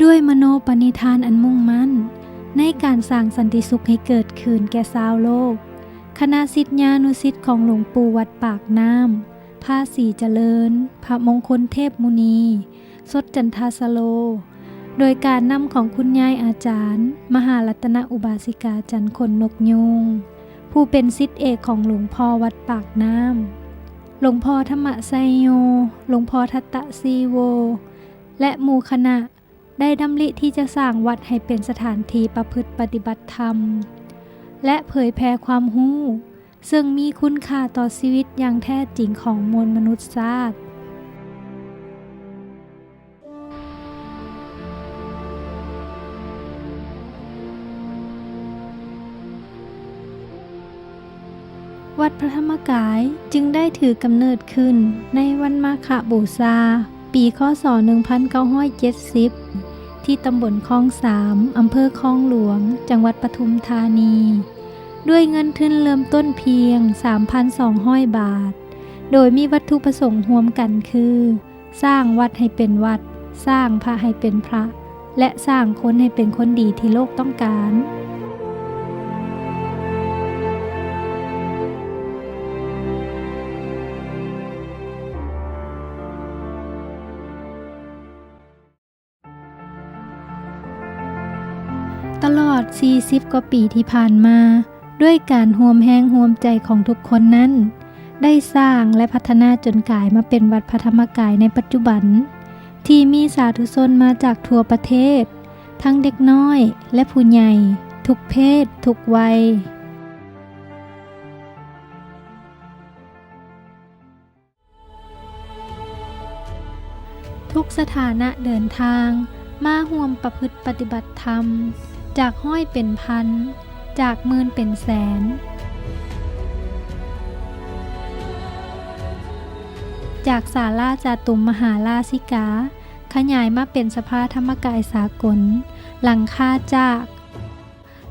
ດ້ວຍມະໂນປະນິທານອັນມຸ່ງໝັ້ນໃນການສ້າງສັນຕິສຸກໃຫ້ເກີດຂຶ້ນແກ່ຊາວໂລກ, ຄະນະສິດຍານຸສິດຂອງຫຼວງປູ່ວັດປາກນ້ຳ ພະສີຈະເລີນ ພະມົງຄົນເທບມຸນີ ສົດຈັນທາສະໂລ ໂດຍການນຳຂອງຄຸນຍາຍອາຈານ ມະຫາລັດຕະນະອຸບາສິກາ ຈັນຂົນນົກຍູງ ຜູ້ເປັນສິດເອກຂອງຫຼວງພໍ່ວັດປາກນ້ຳ, ຫຼວງພໍ່ທຳມະໄຊໂຍ, ຫຼວງພໍ່ທັດຕະຊີໂວ ແລະ ໝູ່ຄະນະ ໄດ້ດຳລິທີ່ຈະສ້າງວັດໃຫ້ເປັນສະຖານທີ່ປະພຶດປະຕິບັດທຳ ແລະ ເຜີຍແຜ່ຄວາມຮູ້ ເຊິ່ງມີຄຸນຄ່າຕໍ່ຊີວິດຢ່າງແທ້ຈິງຂອງມວນມະນຸດຊາດ. ວັດພະທຳມະກາຍຈຶ່ງໄດ້ຖືກກຳເນີດຂຶ້ນໃນວັນມາຄະບູຊາ ປີ ຄ.ສ. ໜຶ່ງພັນເກົ້າຮ້ອຍເຈັດສິບ ທີ່ຕຳບົນຄອງສາມ ອຳເພີຄອງຫຼວງ ຈັງຫວັດປະທຸມທານີ ດ້ວຍເງິນທຶນເລີ່ມຕົ້ນພຽງ ສາມພັນສອງຮ້ອຍບາດ ໂດຍມີວັດຖຸປະສົງຮ່ວມກັນຄື ສ້າງວັດໃຫ້ເປັນວັດ, ສ້າງພະໃຫ້ເປັນພະ ແລະ ສ້າງຄົນໃຫ້ເປັນຄົນດີທີ່ໂລກຕ້ອງການ. ຕະຫຼອດສີ່ສິບກວ່າປີທີ່ຜ່ານມາ, ດ້ວຍການຮ່ວມແຮງຮ່ວມໃຈຂອງທຸກຄົນນັ້ນ, ໄດ້ສ້າງ ແລະ ພັດທະນາຈົນກາຍມາເປັນວັດພະທຳມະກາຍໃນປັດຈຸບັນ, ທີ່ມີສາທຸຊົນມາຈາກທົ່ວປະເທດ, ທັງເດັກນ້ອຍ ແລະ ຜູ້ໃຫຍ່, ທຸກເພດ, ທຸກໄວ. ທຸກສະຖານະເດີນທາງມາຮ່ວມປະພຶດປະຕິບັດທຳ, ຈາກຮ້ອຍເປັນພັນ, ຈາກໝື່ນເປັນແສນ. ຈາກສາລາຈາຕຸມມະຫາລາຊິກາ ຂະຫຍາຍມາເປັນສະພາທຳມະກາຍສາກົນ, ຫຼັງຄາຈາກ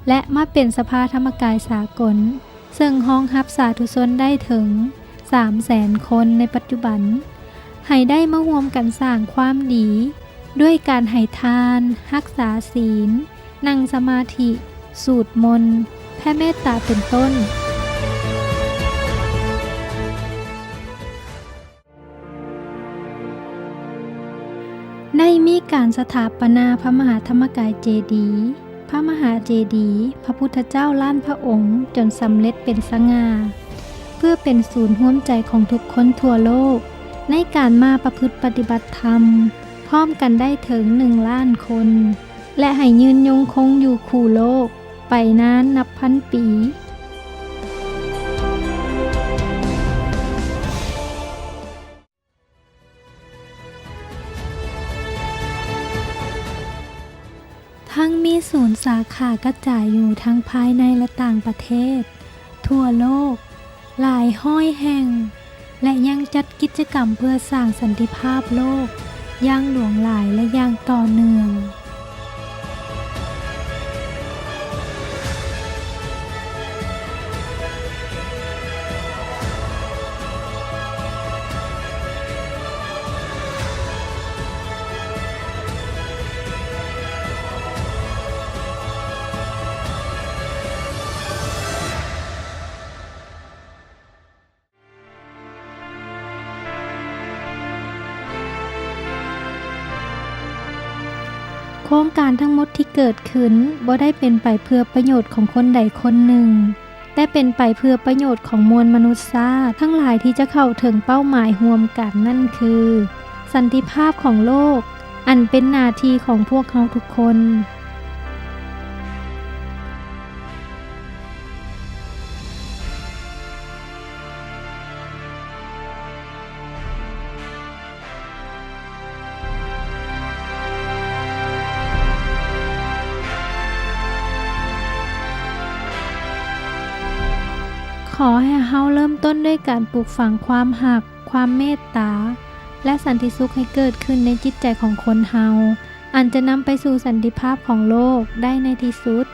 ແລະ ມາເປັນສະພາທຳມະກາຍສາກົນ, ເຊິ່ງຮອງຮັບສາທຸຊົນໄດ້ເຖິງສາມແສນຄົນໃນປັດຈຸບັນ, ໃຫ້ໄດ້ມາຮ່ວມກັນສ້າງຄວາມດີ ດ້ວຍການໃຫ້ທານ, ຮັກສາສິນ, ນັ່ງສະມາທິ, ສູດມົນ, ແຜ່ເມດຕາ ເປັນຕົ້ນ. ໄດ້ມີການສະຖາປະນາພະມະຫາທຳມະກາຍເຈດີ, ພະມະຫາເຈດີ, ພະພຸດທະເຈົ້າລ້ານພະອົງ ຈົນສຳເລັດເປັນສະຫງ່າ, ເພື່ອເປັນສູນຮວມໃຈຂອງທຸກຄົນທົ່ວໂລກ ໃນການມາປະພຶດປະຕິບັດທຳ ພ້ອມກັນໄດ້ເຖິງໜຶ່ງລ້ານຄົນ ແລະ ໃຫ້ຍືນຍົງຄົງຢູ່ຄູ່ໂລກໄປນານນັບພັນປີ. ທັງມີສູນສາຂາກະຈາຍຢູ່ທັງພາຍໃນ ແລະ ຕ່າງປະເທດ ທົ່ວໂລກ ຫຼາຍຮ້ອຍແຫ່ງ ແລະ ຍັງຈັດກິດຈະກຳເພື່ອສ້າງສັນຕິພາບໂລກຢ່າງຫຼວງຫຼາຍ ແລະ ຢ່າງຕໍ່ເນື່ອງ. ໂຄງການທັງໝົດທີ່ເກີດຂຶ້ນບໍ່ໄດ້ເປັນໄປເພື່ອປະໂຫຍດຂອງຄົນໃດຄົນໜຶ່ງ, ແຕ່ເປັນໄປເພື່ອປະໂຫຍດຂອງມວນມະນຸດຊາດທັງຫຼາຍທີ່ຈະເຂົ້າເຖິງເປົ້າໝາຍຮ່ວມກັນ, ນັ້ນຄື ສັນຕິພາບຂອງໂລກ, ອັນເປັນໜ້າທີ່ຂອງພວກເຮົາທຸກຄົນ. ຂໍໃຫ້ເຮົາເລີ່ມຕົ້ນດ້ວຍການປູກຝັງຄວາມຮັກ, ຄວາມເມດຕາ ແລະ ສັນຕິສຸກໃຫ້ເກີດຂຶ້ນໃນຈິດໃຈຂອງຄົນເຮົາ, ອັນຈະນຳໄປສູ່ສັນຕິພາບຂອງໂລກໄດ້ໃນທີ່ສຸດ.